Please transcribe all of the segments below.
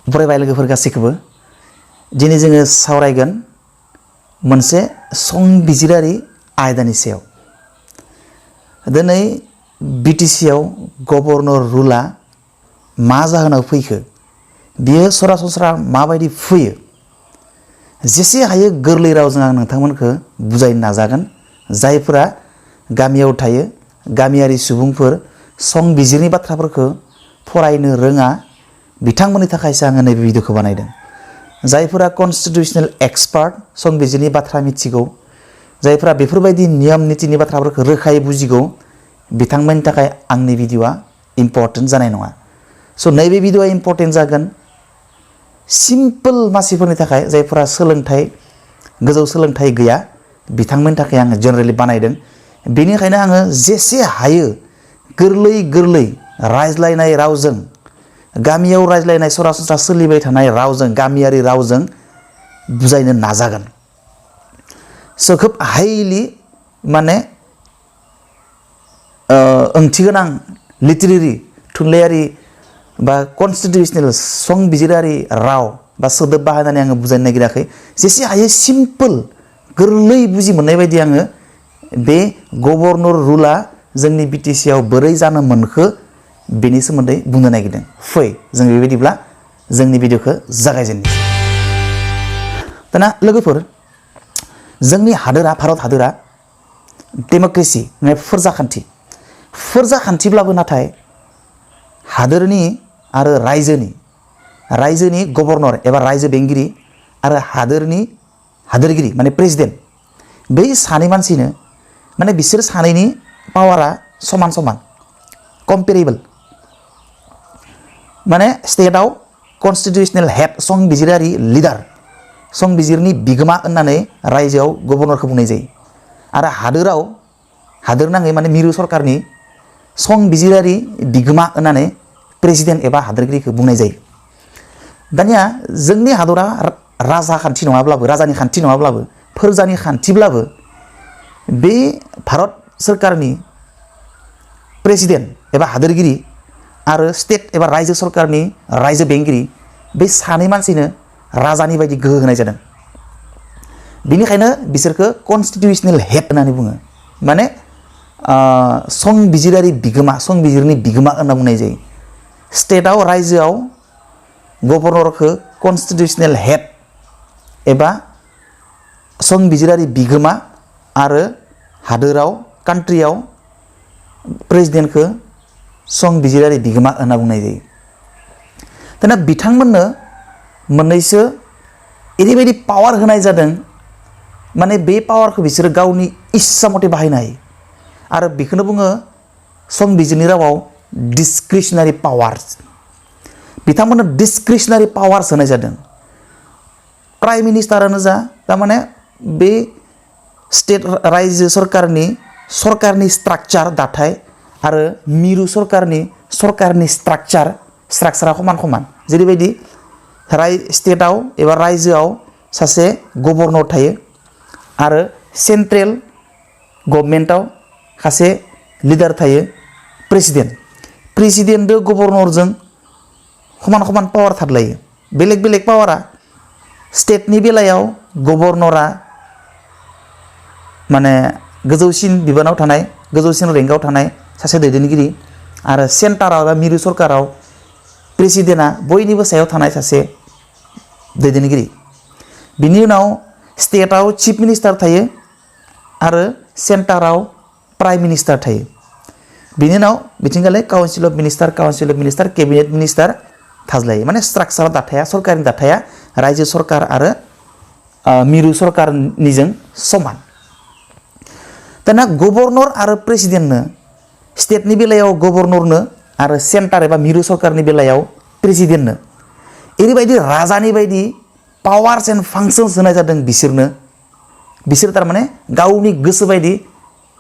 फरायबाय लोगोफोर गासैखौबो दिनै जोङो सावरायगोन मोनसे संबिजिरारि आयदानि सायाव दिनै BTC आव गभर्नर रुला मा जाहोनाव फैखो बियो सरासनस्रा माबायदि फैयो जेसे हायो गोरलै रावजों आं नोंथांमोनखौ बुजायनो नाजागोन जायफोरा गामियाव थायो गामियारि सुबुंफोर संबिजिरनि बाथ्राफोरखौ फरायनो रोङा बिथांमोननि थाखायसो आङो नैबे भिडिअखौ बानायदों जायफोरा कन्स्टिटिउशनेल एक्सपार्ट संबिजिरनि बाथ्रा मिथिगौ जायफोरा बेफोरबायदि नियम नीतिनि बाथ्राफोरखौ रोखायै बुजिगौ बिथांमोननि थाखाय आंनि भिडिअआ इम्पर्टेन्ट जानाय नङा स' नैबे भिडिअआ इम्पर्टेन्ट जागोन सिम्पोल मानसिफोरनि थाखाय जायफोरा गोजौ सोलोंथाइ गैया बिथांमोननि थाखाय आङो जेनेरेलि बानायदों बेनिखायनो आङो जेसे हायो गोरलै रायज्लायनाय रावजों गामियाव रायज्लायनाय सरासनस्रा सोलिबाय थानाय रावजों गामियारि रावजों बुजायनो नाजागोन स' खोब हाइलि माने ओंथिगोनां लिटारेरि थुनलाइयारि बा कन्स्टिटिउशनेल संबिजिरारि राव बा सोदोब बाहायनानै आङो बुजायनो नागिराखै जेसे हायो सिम्पोल गोरलै बुजि मोननाय बायदि आङो बे गभर्नर रुला जोंनि BTC आव बोरै जानो मोनखो बेनि सोमोन्दै बुंनो नागिरदों फै जों बेबायदिब्ला जोंनि भिडिअखौ जागायजेननि दाना लोगोफोर जोंनि हादोरा भारत हादोरा डेम'क्रेसि माने फोरजाखान्थिब्लाबो नाथाय हादोरनि आरो रायजोनि गभर्नर एबा रायजो बेंगिरि आरो हादोरगिरि माने प्रेसिडेन्ट बै सानै मानसिनो माने बिसोर सानैनि पावारा समान कम्पेरेबल माने स्टेटआव कन्स्टिटिउशनेल हेड संबिजिरारि लिडार संबिजिरनि बिगोमा होननानै रायजोआव गभर्नरखौ बुंनाय जायो आरो हादोर नाङै माने मिरु सरकारनि संबिजिरारि बिगोमा होननानै प्रेसिडेन्ट एबा हादोरगिरिखौ बुंनाय जायो दानिया जोंनि हादरा राजानि खान्थि नङाब्लाबो फोरजानि खान्थिब्लाबो बे भारत सरकारनि प्रेसिडेन्ट एबा हादोरगिरि आरो स्टेट एबा रायजो सरकारनि रायजो बेंगिरि बे सानै मानसिनो राजानि बायदि गोहो होनाय जादों बेनिखायनो बिसोरखौ कन्स्टिटिउशनेल हेड होननानै बुङो माने संबिजिरनि बिगोमा होनना बुंनाय जायो स्टेटआव रायजोआव गभर्नरखौ कन्स्टिटिउशनेल हेड एबा संबिजिरारि बिगोमा आरो हादोराव कान्ट्रियाव प्रेसिडेन्टखौ संबिजिरारि बिगोमा होनना बुंनाय जायो दाना बिथांमोननो मोननैसो ओरैबायदि पावार होनाय जादों माने बे पावारखौ बिसोरो गावनि इस्सा मथे बाहायनो हायो आरो बेखौनो बुङो संबिजिरनि रावाव डिसक्रिशनारि पावार्स बिथांमोननो डिसक्रिशनारि पावार्स होनाय जादों प्राइम मिनिस्टारानो जा थारमाने बे स्टेट रायजो सरकारनि स्ट्राक्चार दाथाय आरो मिरु सरकारनि स्ट्राक्चारा समान जेरैबायदि स्टेटआव एबा रायजोआव सासे गभर्नर थायो आरो सेन्ट्रेल गभर्नमेन्टआव सासे लिडार थायो प्रेसिडेन्टजों गभर्नरजों समान पावार थादलायो बेलेग पावारा स्टेटनि बेलायाव गभर्नरा माने गोजौसिन बिबानाव थानाय गोजौसिन रेंकआव थानाय सासे दैदेनगिरि आरो सेन्टाराव एबा मिरु सरकाराव प्रेसिडेन्टआ बयनिबो सायाव थानाय सासे दैदेनगिरि बिनि उनाव स्टेटआव चिफ मिनिस्टार थायो आरो सेन्टाराव प्राइम मिनिस्टार थायो बिनि उनाव बिथिंगाले council of minister cabinet minister थाज्लायो माने स्ट्राक्चार दाथाया सरकारनि दाथाया रायजो सरकार आरो मिरु सरकारनिजों समान दाना गभर्नर आरो प्रेसिडेन्टनो स्टेटनि बेलायाव गभर्नरनो आरो सेन्टार एबा मिरु सरकारनि बेलायाव प्रेसिडेन्टनो ओरैबायदि राजानि बायदि पावार्स एन्ड फांसन्स होनाय जादों बिसोर थारमाने गावनि गोसो बायदि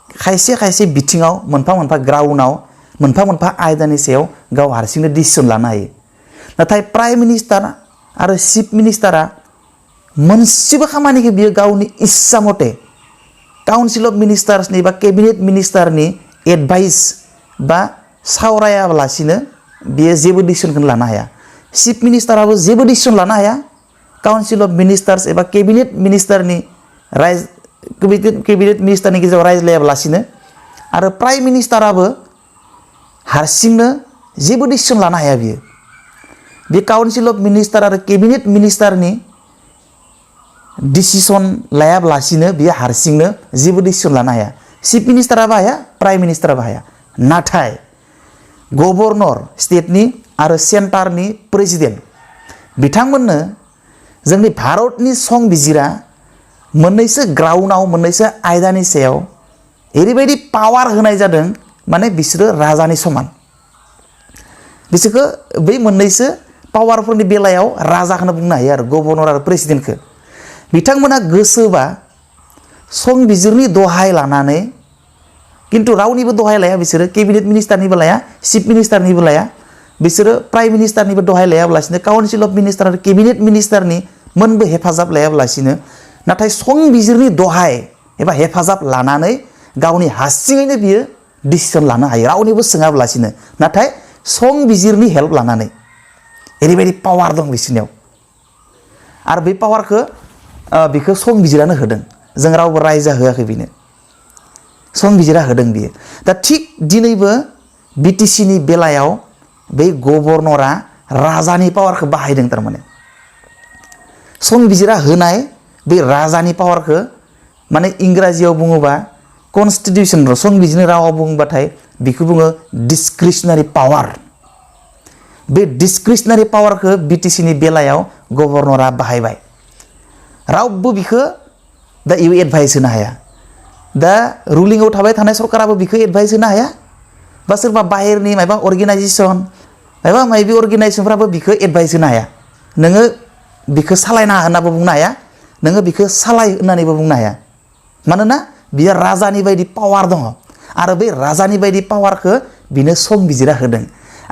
खायसे बिथिङाव मोनफा ग्राउन्डआव मोनफा आयदानि सायाव गाव हारसिंनो डिसिसन लानो हायो नाथाय प्राइम मिनिस्टार आरो चिफ मिनिस्टारा मोनसेबो खामानिखौ बियो गावनि इस्सा मथे काउन्सिल अफ मिनिस्टार्सनि बा केबिनेट मिनिस्टारनि एडभाइस बा सावरायालासिनो बियो जेबो डिसिसनखौनो लानो हाया चिफ मिनिस्टाराबो जेबो डिसिसन लानो हाया काउन्सिल अफ मिनिस्टार्स एबा केबिनेट मिनिस्टारनि केबिनेट मिनिस्टारनि गेजेराव रायज्लायालासिनो आरो प्राइम मिनिस्टाराबो हारसिंनो जेबो डिसिसन लानो हाया बियो बे काउन्सिल अफ मिनिस्टार आरो केबिनेट मिनिस्टारनि डिसिसन लायालासिनो बियो हारसिंनो जेबो डिसिसन लानो हाया चिफ मिनिस्टाराबो हाया प्राइम मिनिस्टाराबो हाया नाथाय गभर्नर स्टेटनि आरो सेन्टारनि प्रेसिडेन्ट बिथांमोननो जोंनि भारतनि संबिजिरा मोननैसो ग्राउन्डआव मोननैसो आयदानि सायाव ओरैबायदि पावार होनाय जादों माने बिसोरो राजानि समान बिसोरखौ बै मोननैसो पावारफोरनि बेलायाव राजाखौनो बुंनो हायो आरो गभर्नर आरो प्रेसिडेन्टखौ बिथांमोना गोसोबा संबिजिरनि दहाय लानानै किन्तु रावनिबो दहाय लाया बिसोरो केबिनेट मिनिस्टारनिबो लाया चिफ मिनिस्टारनिबो लाया बिसोरो प्राइम मिनिस्टारनिबो दहाय लायालासिनो काउन्सिल अफ मिनिस्टार आरो केबिनेट मिनिस्टारनि मोनबो हेफाजाब लायालासिनो नाथाय संबिजिरनि दहाय एबा हेफाजाब लानानै गावनि हारसिङैनो बियो डिसिसन लानो हायो रावनिबो सोङाब्लासिनो नाथाय संबिजिरनि हेल्प लानानै ओरैबायदि पावार दं बिसोरनियाव आरो बे पावारखौ बिखौ संबिजिरानो होदों जों रावबो रायजा होआखै बिनो संबिजिरा होदों बियो दा थिग दिनैबो बिटिसिनि बेलायाव बे गभर्नरा राजानि पावारखौ बाहायदों थारमाने संबिजिरा होनाय बे राजानि पावारखौ माने इंराजियाव बुङोबा कन्स्टिटिउसन संबिजिरनि रावाव बुङोबाथाय बेखौ बुङो डिसक्रिशनारि पावार बे डिसक्रिशनारि पावारखौ बिटिसिनि बेलायाव गभर्नरा बाहायबाय रावबो बिखौ दा इउ एडभाइस होनो हाया दा रुलिंआव थाबाय थानाय सरकाराबो बिखौ एडभाइस होनो हाया बा सोरबा बाहेरनि माबा अर्गेनाइजेसन माबा माबि अर्गेनाइजेसनफ्राबो बिखौ एडभाइस होनो हाया नोङो बिखौ सालायना होन्नाबो बुंनो हाया नोङो बिखौ सालाय होन्नानैबो बुंनो हाया मानोना बियो राजानि बायदि पावार दङ आरो बै राजानि बायदि पावारखौ बिनो संबिजिरा होदों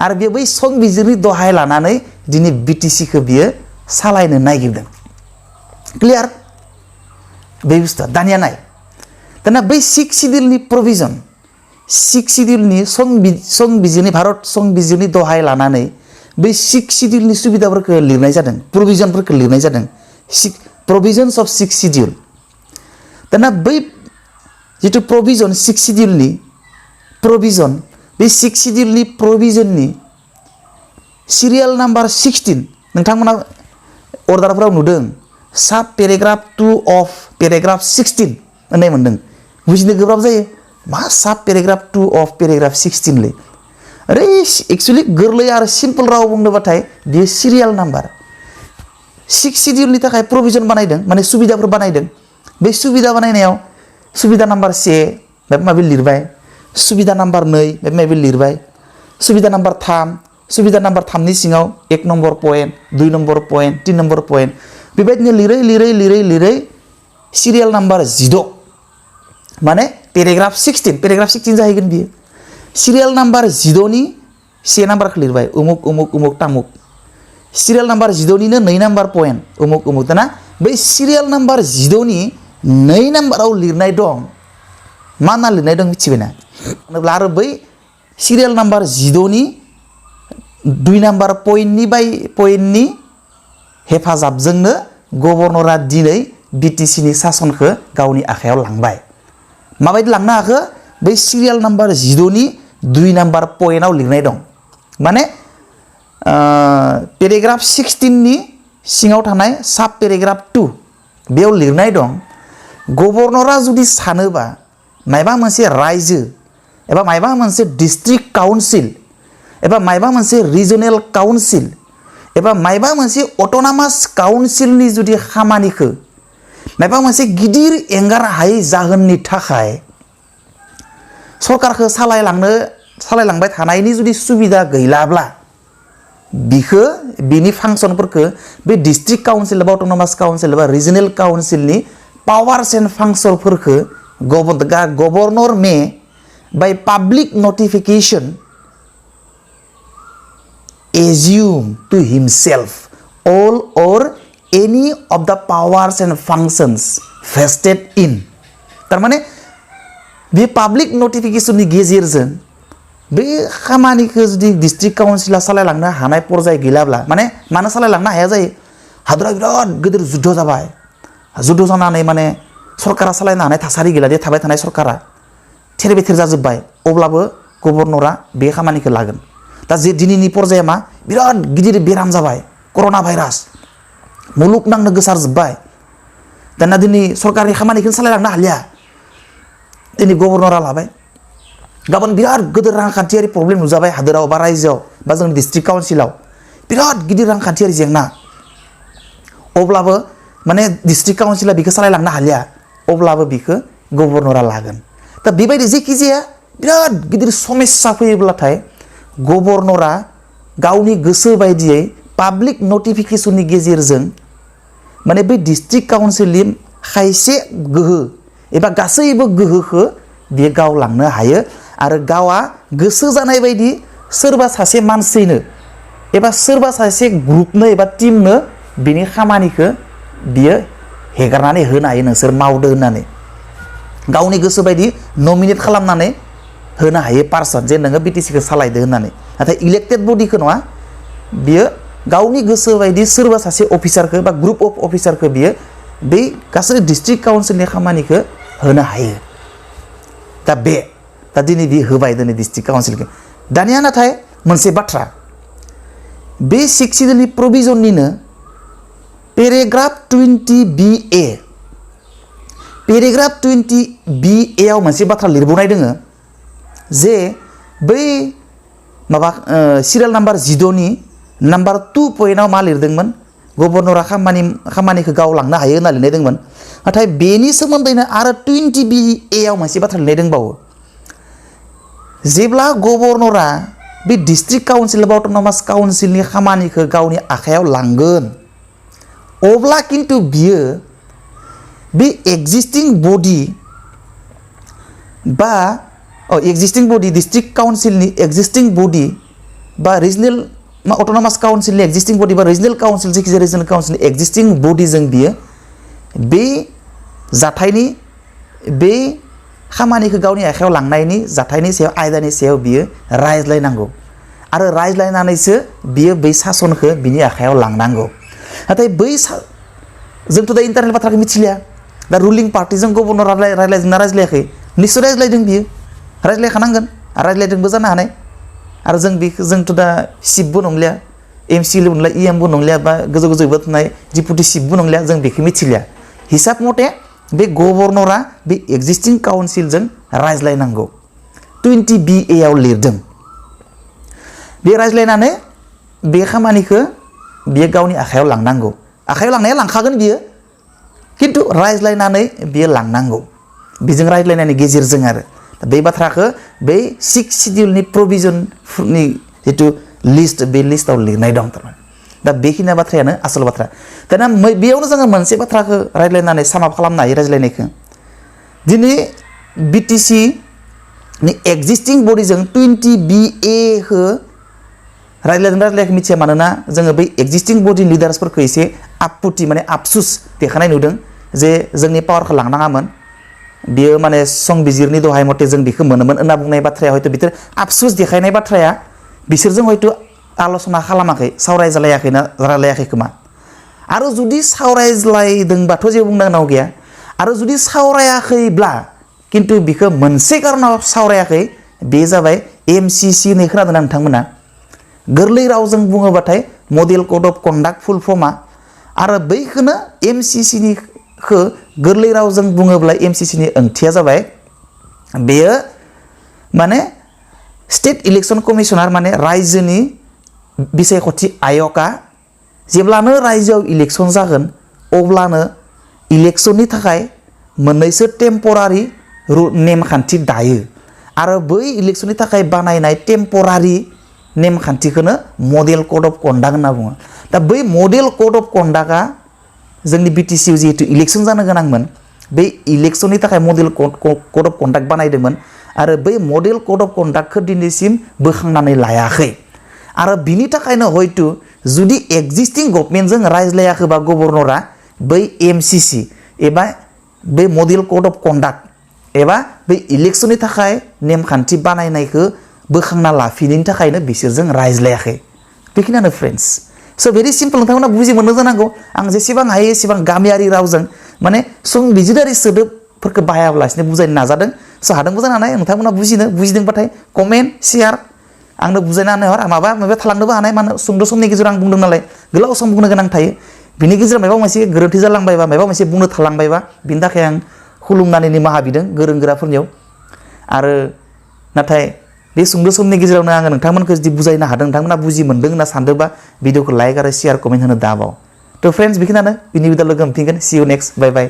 आरो बे बै संबिजिरनि दहाय लानानै दिनै बिटिसिखौ बियो सालायनो नागिरदों क्लियार बे बुस्थुआ दानिया नाय दाना by six सिडिउलनि provision six सिडिउलनि संबिजिरनि Bharat संबिजिरनि दहाय लानानै बै सिक्स सिडिउलनि सुबिदाफोरखौ लिरनाय जादों प्रभिजनफोरखौ लिरनाय जादों प्रभिजन्स अफ सिक्स सिडिउल दाना बै जिथु प्रभिजन सिक्स सिडिउलनि प्रभिजन बे सिक्स सिडिउलनि प्रभिजननि सिरियाल नाम्बार 16 नोंथांमोना अर्डारफोराव नुदों साब पेराग्राफ 2 अफ पेराग्राफ 16 होननाय मोनदों बुजिनो गोब्राब जायो मा साब पेराग्राफ 2 अफ पेराग्राफ 16 लै अरे एक्चुअली गोरलै आरो सिम्पल राव बुंनोबाथाय बेयो सिरियाल नाम्बार सिक्स सिडिउलनि थाखाय प्रभिजन बानायदों माने सुबिदाफोर बानायदों बे सुबिदा बानायनायाव सुबिदा नाम्बार 1 माबा माबि लिरबाय सुबिदा नाम्बार 2 माबा माबि लिरबाय सुबिदा नाम्बार 3 सुबिदा नाम्बार 3 नि सिङाव 1 number point 2 number point 3 number point बेबायदिनो लिरै सिरियाल नाम्बार 16 माने पेराग्राफ 16 जाहैगोन बियो सिरियाल नाम्बार 16 नि 1 नाम्बारखौ लिरबाय उमुक उमुक उमुक तामुक सिरियाल नाम्बार 16 निनो 2 नाम्बार पइन्ट उमुक उमुक दाना बै सिरियाल नाम्बार 16 नि 2 नाम्बाराव लिरनाय दं मा होनना लिरनाय दं मिथिबायना होनोब्ला आरो बै सिरियाल नाम्बार 16 नि 2 नाम्बार पइन्टनि हेफाजाबजोंनो गभर्नरा दिनै बिटिसिनि सासनखौ गावनि आखायाव लांबाय माबायदि लांनो हाखो बै सिरियाल नाम्बार 16 नि 2 नाम्बार पइन्टआव लिरनाय दं माने पेराग्राफ 16 नि सिङाव थानाय साब पेराग्राफ 2 बेयाव लिरनाय दं गभर्नरा जुदि सानोबा मायबा मोनसे रायजो एबा मायबा मोनसे डिस्ट्रिक्ट काउन्सिल एबा मायबा मोनसे रिजनेल काउन्सिल एबा मायबा मोनसे अट'नमास काउन्सिलनि जुदि खामानिखौ मायबा मोनसे गिदिर एंगार हायै जाहोननि थाखाय सरकारखौ सालायलांबाय थानायनि जुदि सुबिदा गैलाब्ला बिखौ बिनि फांसनफोरखौ बे डिस्ट्रिक्ट काउन्सिल एबा अट'नमास काउन्सिल एबा रिजनेल काउन्सिलनि पावार्स एन्ड फांसनफोरखौ governor may by public notification assume to himself all or any of the powers and functions vested in तारमाने बे पाब्लिक नटिफिकेशननि गेजेरजों बे खामानिखौ जुदि डिस्ट्रिक्ट काउन्सिला सालायलांनो हानाय पर्याय गैलाब्ला माने मानो सालायलांनो हाया जायो हादरा बिराद गिदिर जुद्ध जाबाय जुद्ध जानानै माने सरकारा सालायनो हानाय थासारि गैला दे थाबाय थानाय सरकारा थेर बेथेर जाजोब्बाय अब्लाबो गभर्नरा बे खामानिखौ लागोन दा जे दिनैनि पर्याया मा बिराद गिदिर बेराम जाबाय कर'ना भाइरास मुलुगनांनो गोसारजोब्बाय दाना दिनै सरकारनि खामानिखौ सालायलांनो हालिया दिनै गभर्नरा लाबाय गाबोन बिराद गिदिर रांखान्थियारि प्रब्लेम नुजाबाय हादोराव बा रायजोआव बा जोंनि डिस्ट्रिक्ट काउन्सिलाव बिराद गिदिर रांखान्थियारि जेंना अब्लाबो माने डिस्ट्रिक्ट काउन्सिला बिखौ सालायलांनो हालिया अब्लाबो बिखौ गभर्नरा लागोन दा बेबायदि जेखि जाया बिराद गिदिर समस्या फैयोब्लाथाय गभर्नरा गावनि गोसो बायदियै पाब्लिक नटिफिकेशननि गेजेरजों माने बै डिस्ट्रिक्ट काउन्सिलनि खायसे गोहो एबा गासैबो गोहोखौ बियो गाव लांनो हायो आरो गावा गोसो जानाय बायदि सोरबा सासे मानसिनो एबा सोरबा सासे ग्रुपनो एबा टीमनो बिनि खामानिखौ बियो हेगारनानै होनो हायो नोंसोर मावदो होननानै गावनि गोसो बायदि नमिनेट खालामनानै होनो हायो पार्सन जे नोङो बिटिसिखौ सालायदो होननानै नाथाय इलेक्टेड बडिखौ नङा बियो गावनि गोसो बायदि सोरबा सासे अफिसारखौ बा ग्रुप अफ अफिसारखौ बियो बै गासै डिस्ट्रिक्ट काउन्सिलनि खामानिखौ होनो हायो दा दिनै बि होबाय दिनै डिस्ट्रिक्ट काउन्सिलखौ दानिया नाथाय मोनसे बाथ्रा बे 6 सिडिउलनि प्रभिजननिनो पेरेग्राफ 20BA पेरेग्राफ 20BA आव मोनसे बाथ्रा लिरबावनाय दोङो जे बै माबा सिरियाल नाम्बार 16नि नाम्बार 2 पइन्टआव मा लिरदोंमोन गभर्नरा खामानिखौ गाव लांनो हायो होनना लिरनाय दंमोन नाथाय बेनि सोमोन्दैनो आरो 20BA आव मोनसे बाथ्रा लिरनाय दंबावो जेब्ला गभर्नरा बे डिस्ट्रिक्ट काउन्सिल बा अट'नमास काउन्सिलनि खामानिखौ गावनि आखायाव लांगोन अब्ला किन्तु बियो बे एक्जिस्टिं बडि बा एक्जिस्टिं बडि डिस्ट्रिक्ट काउन्सिलनि एक्जिस्टिं बडि बा रिजनेल अट'नमास काउन्सिलनि एक्जिस्टिं बडि बा रिजनेल काउन्सिल जायखिजाया रिजनेल काउन्सिलनि एक्जिस्टिं बडिजों बियो बे जाथायनि बे खामानिखौ गावनि आखायाव लांनायनि जाथायनि सायाव आयदानि सायाव बियो रायज्लायनांगौ आरो रायज्लायनानैसो बियो बै सासनखौ बिनि आखायाव लांनांगौ नाथाय बै जोंथ' दा इन्टारनेल बाथ्राखौ मिथिलिया दा रुलिं पार्टिजों गभर्नर रायज्लायदोंना रायज्लायाखै निस्सय रायज्लायदों बियो रायज्लायखानांगोन रायज्लायदोंबो जानो हानाय आरो जोंथ' दा चिफबो नंलिया एमसिएलबो नंलिया इएमबो नंलिया बा गोजौ गोजौबो थानाय डिपुटि चिफबो नंलिया जों बेखौ मिथिलिया हिसाब मथे बे गभर्नरा बे एक्जिस्टिं काउन्सिलजों रायज्लायनांगौ 20BA आव लिरदों बे रायज्लायनानै बे खामानिखौ बियो गावनि आखायाव लांनांगौ आखायाव लांनाया लांखागोन बियो किन्तु रायज्लायनानै बियो लांनांगौ बेजों रायज्लायनायनि गेजेरजों आरो बे बाथ्राखौ बै 6 सिडिउलनि प्रभिजननि जिथु लिस्ट बे लिस्टआव लिरनाय दं थारमाने दा बेखिनि बाथ्रायानो आसल बाथ्रा दाना बेयावनो जोङो मोनसे बाथ्राखौ रायज्लायनानै सामाप खालामनो हायो रायज्लायनायखौ दिनै BTC नि एक्जिस्टिं बडिजों 20BA खौ रायज्लायाखै मिथिया मानोना जोङो बै एक्जिस्टिं बडि लिडार्सफोरखौ एसे आपत्ति माने आफसुस देखायनाय नुदों जे जोंनि पावारखौ लांनाङामोन बियो माने संबिजिरनि दहाय मथे जों बेखौ मोनोमोन होनना बुंनाय बाथ्राया हयथ' बिसोर आफसुस देखायनाय बाथ्राया बिसोरजों हयथ' आल'सना खालामाखै सावरायजालायाखैना रायलायाखै खोमा आरो जुदि सावरायज्लायदोंबाथ' जेबो बुंनांगौ गैया आरो जुदि सावरायाखैब्ला किन्तु बिखौ मोनसे कारनाव सावरायाखै बे जाबाय MCC होननाय खोनादोंना नोंथांमोना गोरलै रावजों बुङोबाथाय मडेल कड अफ कन्डाक्ट फुल फर्मा आरो बैखौनो MCCनिखौ गोरलै रावजों बुङोब्ला MCCनि ओंथिया जाबाय बेयो माने स्टेट इलेक्शन कमिशनार माने रायजोनि बिसायख'थि आय'गा जेब्लानो रायजोआव इलेक्शन जागोन अब्लानो इलेक्शननि थाखाय मोननैसो टेम्परारि नेमखान्थि दायो आरो बै इलेक्शननि थाखाय बानायनाय टेम्परारि नेमखान्थिखौनो मडेल कड अफ कन्डाक्ट होनना बुङो दा बै मडेल कड अफ कन्डाक्टआ जोंनि BTC आव जिहेतु इलेक्शन जानो गोनांमोन बै इलेक्शननि थाखाय मडेल कड अफ कन्डाक्ट बानायदोंमोन आरो बै मडेल कड अफ कन्डाक्टखौ दिनैसिम बोखांनानै लायाखै आरो बिनि थाखायनो हयथ' जुदि एक्जिस्टिं गभर्नमेन्टजों रायज्लायाखैबा गभर्नरा बै MCC एबा बै मडेल कड अफ कन्डाक्ट एबा बै इलेक्शननि थाखाय नेमखान्थि बानायनायखौ बोखांना लाफिनैनि थाखायनो बिसोरजों रायज्लायाखै बेखिनियानो फ्रेन्ड्स स' भेरि सिम्पल नोंथांमोना बुजि मोननो जानांगौ आं जेसेबां हायो एसेबां गामियारि रावजों माने संबिजिरारि सोदोबफोरखौ बाहायालासिनो बुजायनो नाजादों स' हादोंबो जानो हानाय नोंथांमोना बुजिदोंबाथाय कमेन्ट शेयार आंनो बुजायना होनो माबा थालांनोबो हानाय मानो सुंद' समनि गेजेराव आं बुंदों नालाय गोलाव सम बुंनो गोनां थायो बिनि गेजेराव माबा मोनसे गोरोन्थि जालांबायबा माबा मोनसे बुंनो थालांबायबा बिनि थाखाय आं खुलुमनानै निमाहा बिदों गोरों गोराफोरनियाव आरो नाथाय बे सुंद' समनि गेजेरावनो आङो नोंथांमोनखौ जुदि बुजायनो हादों नोंथांमोना बुजि मोनदों होनना सानदोंबा भिडिअखौ लाइक आरो शेयार कमेन्ट होनो दाबाव थ' फ्रेन्ड्स बेखिनियानो इउनि भिडिअ लोगो मोनफिनगोन सि इउ नेक्स्ट बाय बाय